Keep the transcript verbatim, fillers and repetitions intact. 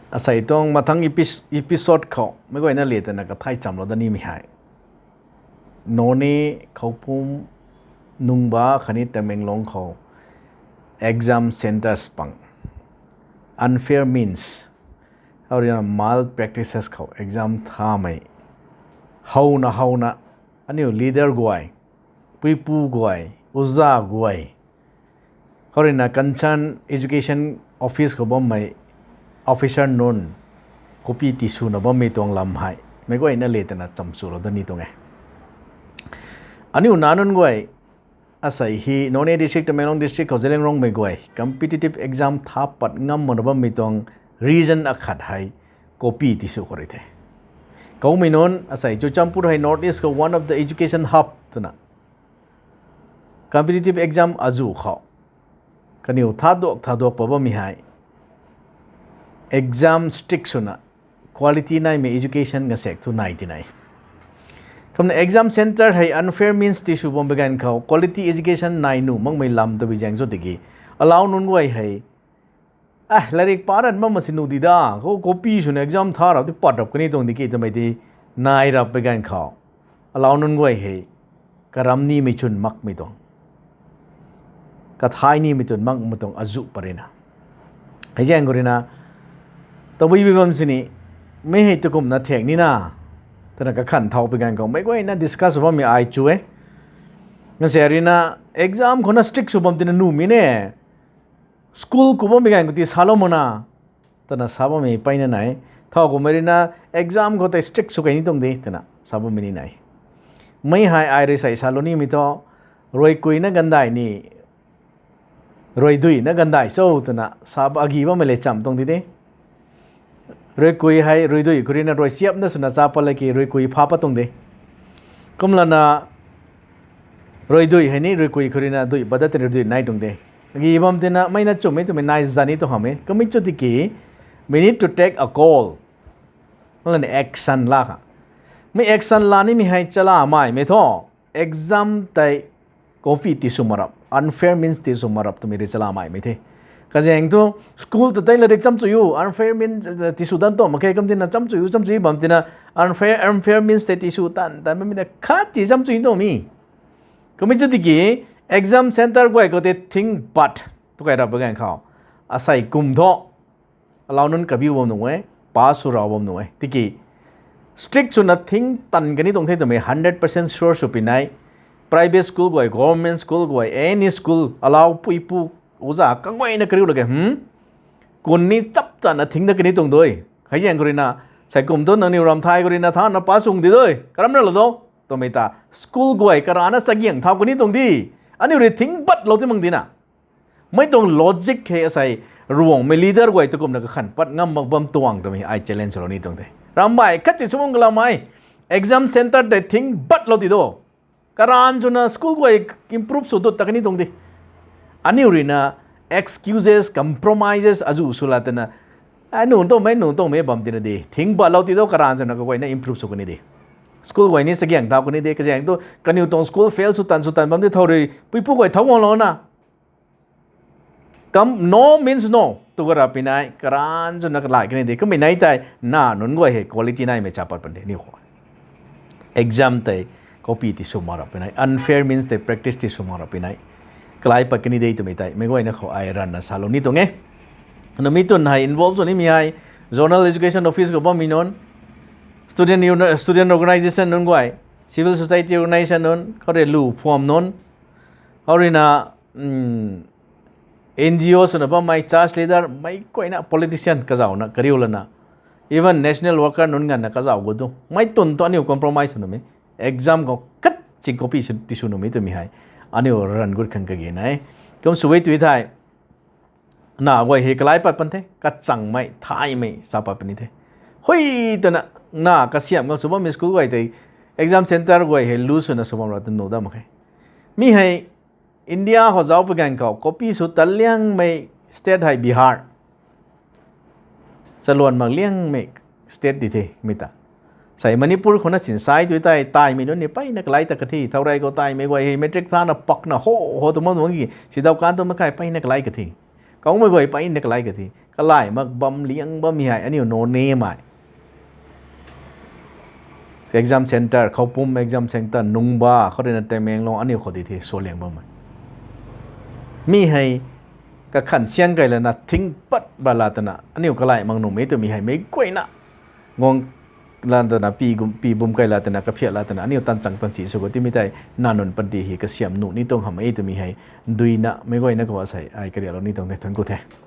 Asei tuang mathang epis-, episode khou meic guayna le twna kathai chamlou dat nimei hei, Noney, Khoupum, Nungba khatni Tamenglong khou exam centres pang unfair means, hou ruina malpractices khou exam thamei howna howna aniu leader guay, puipu guay, uza guay, hou ruina concern education office khou bammei officer nunc copy tiswna bammei tuang lam hei meic guayna le twna chamchulou dat ni tuang e. Aniu nac nunc guay, asei hei Noney district, Tamenglong district khou Zeliangrongmei guay competitive exam tha pat ngam makna bammei tuang reason akhat hei copy tisw khou rui the. Koumei nunc asei Churachandpur hei North East khou one of the education hub twna competitive exam azuh khou kaniw thaduak thaduak pat bammei hei exam strict swna quality naimei education ngasaek thu nai ti nai. Kumna exam centre hei unfair means tisw bam bi ganv khou quality education nai nuh makmei lam tabui zaeng cho tiki, alau nunc guay hei, a, lairik pa ran bam masi nuh di da, khou copy swna exam tha rap ti pat rap kani tuang di ki twmei ti nai rap bi ganv khou alau nunc guay hei karam nimei chwn makmei tuang, kathai nimei chwn makmei tuang azuh pat ruina, hei zaeng khou ruina tabui bi bam sini, mei hei tukumna thek nina twna kakhan thau bi ganv khou meic guayna discuss sw bammei ai chu e. Nase ruina exam khouna strict sw bam tina nuhmei ne, school ku bammei ganv khou ti salou makna twna sa bammei mpeyna nai. Thau kummei ruina exam khou tei strict sw kei ni tuang de twna sa bammei ni nai. Mei hei ai rui sei salou nimei thu, ruaikuina ganvdaih ni ruaiduina ganvdaih cho twna sa agi bammei le cham tuang di de. Ruaikui hei ruaidui khou ruina ruaichiapna swna cha pat laki ruaikui pha pat tuang de. Kumlana ruaidui hei ni ruaikui khou ruina dui pat dat tei ruaidui nai tuang de. Agi bam tina mei na chumei twmei nai zan ni tuang hamh e. Kumei chu tiki, we need to take a call. Kumlana action la kha. Mei action la nimei hei chalamaimei thu, exam tei copy tisw mak rap, unfair means tisw mak rap twmei rui chalamaimei the. Kazaeng thu school ta tei lairik cham chu u, unfair means tisw dan tuang mak khe, kum tina cham chu u, cham chu bam tina unfair, unfair means tei tisw tan tan bammei ta khat ti cham chu tuang mi. Kumei chu tiki, exam centre guay khou tei thing but tu kai rap bi ganv khou, asei kum thu alau nunc kabiu bam nuh e, pass sw rau bam nuh e tiki, strict swna thing tan kani tuang the twmei hundred percent sure sw pi nai. Private school guay, government school guay, any school, alau puipu, uza kaguayna kariu lak ge, hmm, kun ni chap chana thing dat kani tuang dui. Hei zaeng khou ruina, sei kum thu nangniw ramthai khou ruina thana pass sw di dui, karam ra la do twmei ta school guay karana chagiang thau kani tuang di. Aniu rui thing batlou ti mang dina. Mei tuang logic hei asei Ruangmei leader guay tu kumna kakhan pat ngam mak bam tuang twmei ai challenge lou ni tuang the. Rambai khat si sw bam kalamei, exam centre tei thing batlou ti do. Karan swna school guay improve sw dut ta kani tuang di. Aniu ruina excuses, compromises azuh sw la twna, ai nu tuangmei, nu tuangmei bam tina di, thing batlou ti do, karan swna kaguayna improve sw kani di. School guay ni chagiang thau kani di, kazaeng thu kaniw tuang school fail sw tan sw tan bam di thau rui puipu guay thau guanglou na. Kam no means no tu ka rap pi nai, karan swna kalai kani di. Kummei nai tei nac nunc guay hei quality naimei cha pat pan de niw khou. Exam tei copy tisw mak rap pi nai, unfair means tei practice tisw mak rap pi nai. Kalai pat kani de twmei tei meic guayna khou ai ranvna salou ni tuang e. Numei twn hei involve sw nimei hei zonal education office khou bammei nunc, student uni-, student organisation nunc guay, civil society organisation nunc, khou rui lu phuam nunc, hou ruina, N G O swna bammei, church leader, meic guayna politician kazauna kariu lana, even national worker nunc nganvna kazauh gu tu, mei twn tu aniu compromise sw numei, exam khou khat si copy tisw numei twmei hei aniu ran gut khang kage nai. Kum sw e tui thei, nac guay hei kalai pat pan the, kachangmei thaymei sa pat puni the. Hui twna, nac kasiamh khou sw bammei school guay tei exam centre guay hei lu swna sw bam ra tw nuh dam mak khe. Mi hei India khou zauc pu ganv khou copy sw tan liangmei state hei Bihar, chaluan mak liangmei state di the mi ta. Sei Manipur khou na sinsai tui tei, taimei nunc ni peyna kalai ta kathi, thourey khou taimei guay hei matric thana pakna ho ho tu ma tuang ki, sidau kan tu makhai peyna kalai kathi. Kaumei guay peyna kalai ka the. Kalai mak bam liang bammei hei aniu nunc nimei exam centre, Khoupum exam centre, Nungba khou ruina Tamenglong aniu khou di the sualiang bammei. Mi hei kakhan siang kei lana thing pat ba la twna aniu kalai mak nuhmei twmei hei meic guayna guang la twna pi bum kei la twna kaphiat la twna aniu tan chang tan si sw khou timei tei na nunc panty hei kasiam nuh ni tuang hamh e twmei hei duina meic guayna khou asei ai karialou ni tuang the, thuanc ku the.